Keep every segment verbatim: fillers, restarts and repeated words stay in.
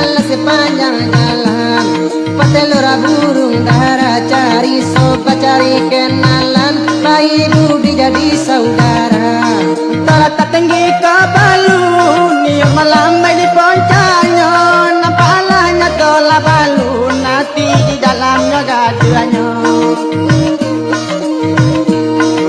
Sapanjang jalan, patelor buruang dara, cari sobat, cari kenalan, baibu dijadi saudara. Talatak tinggi ka balun, iyo malambai di poncaknyo, nampaklah nyato lah balun, ati di dalamnyo gaduahnyo.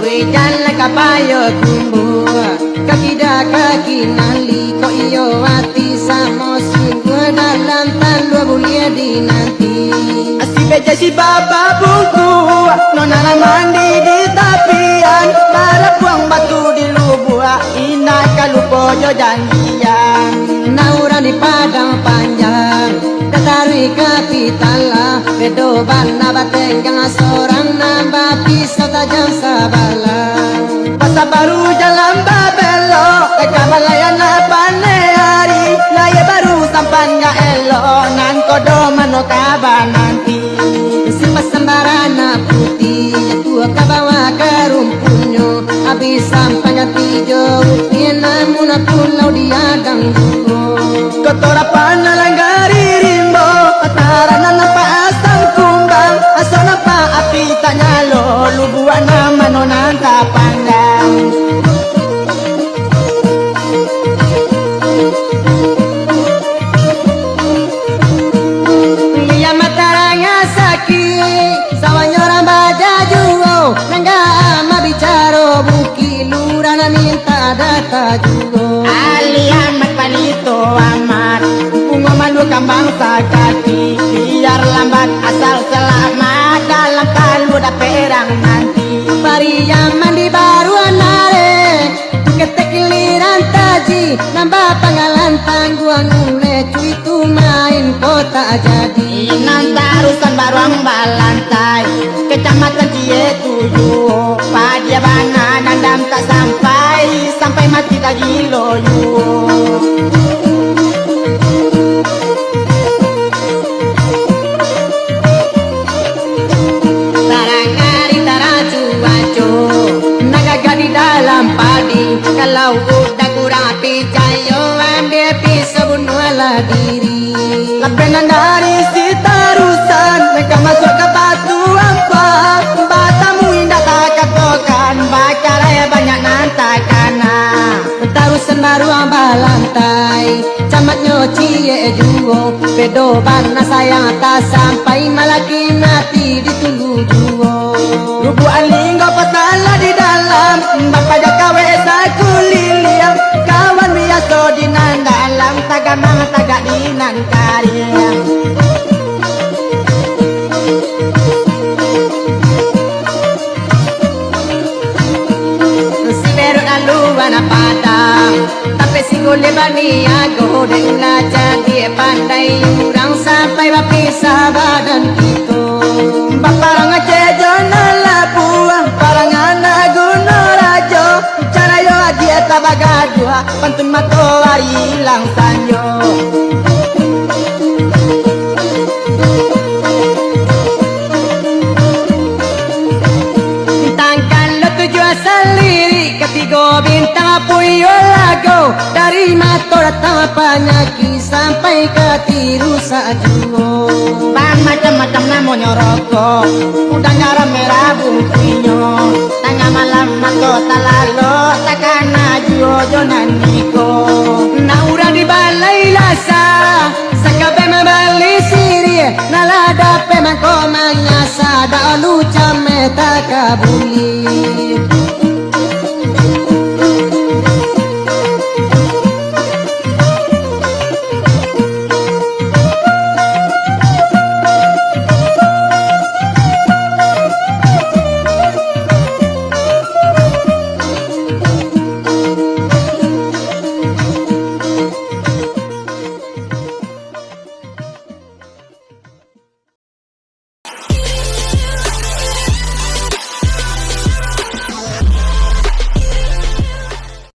Ujan ka Payokumbuah, ka kida ka Kinali, kok iyo ati samo sungguah, dalam talua buliah dinanti. Asi beja si baba bungkuah, nona lah mandi di tapian, barapuang batu di lubuak, indak ka lupo jo janjian. Nak urang di Padang Panjang, tataruih ka Pitala, bedo bana batenggang, sorang nan bapisau tajam sabalah. Pasa baru jalan babelok, ka balayan nak paneh ari, layia baru sampan gak elok, nan kodo mano ka bananti. Si pasambaran nak putiah, jatuah ka bawah ka rumpunnyo, abih sampan ganti jo upin, namun pulau diadang juo. Kotorapan nan langgari rimbo, taranan nampak asam kumbang, aso nampak api tak nyalo, lubuak nan mano nan tapandang. Lian matarang sakik, sawanyo urang baja juo, nangga amat bicaro bukik, lurah nan mintak data juo. Alian mat panito amat, bungo malu kambang sakaki, biar lambat asal salamat, dalam talua dapek rang nanti. Pariaman di baruan are, tu ketek giliran taji, nambah panggalan tangguang uleh, cuitu main ko tak jadi. Nan tarusan baruang balantai, Kecamatan Cie Tujuh, padia bana nandam tak sampai, sampai mati tak gilo juo. Tarang ari tarang cuaco, nan gagah di dalam padi, kalau udah kurang picayo, ambiak pisau bunuahlah diri. Lapian nan dari Sitarusan, ka masuak ka Batu Ampang, batamu indak takatokan, bakarai banyak nan takana. Tarusan baruang balantai, camatnyo ciek juo, bedo bana sayang tak sampai, malaki mati di tulu juo. Lubuak linggo pasalah di dalam, bapajak kawek sakuliliang, kawan biaso di nan dalam, tagamang tagak di nan kariang. Si Beruk lalu anak Padang, tapi si Gulai baniago, dek ulah jadi pandai urang sampai bapisah badan kito. Baparang Aceh jo nan labuah, parang anak Guno Rajo, carayo agiah tabagaduah, pantun matoari ilang sanjo. Bintang kalau tujuah salirik, katigo bintang puyuah lago, dari mato datang panyakik sampai ka ati rusak juo. Bamacam-macam namonyo rokok, udah ngarah merah bungkuihnyo. Tangah malam mato talalok, takana juo jo nan iko. Nak urang di balai lasa, sakabek mambali siriah, nak lah dapek mangko mangasa, dak olu cameh takabuli.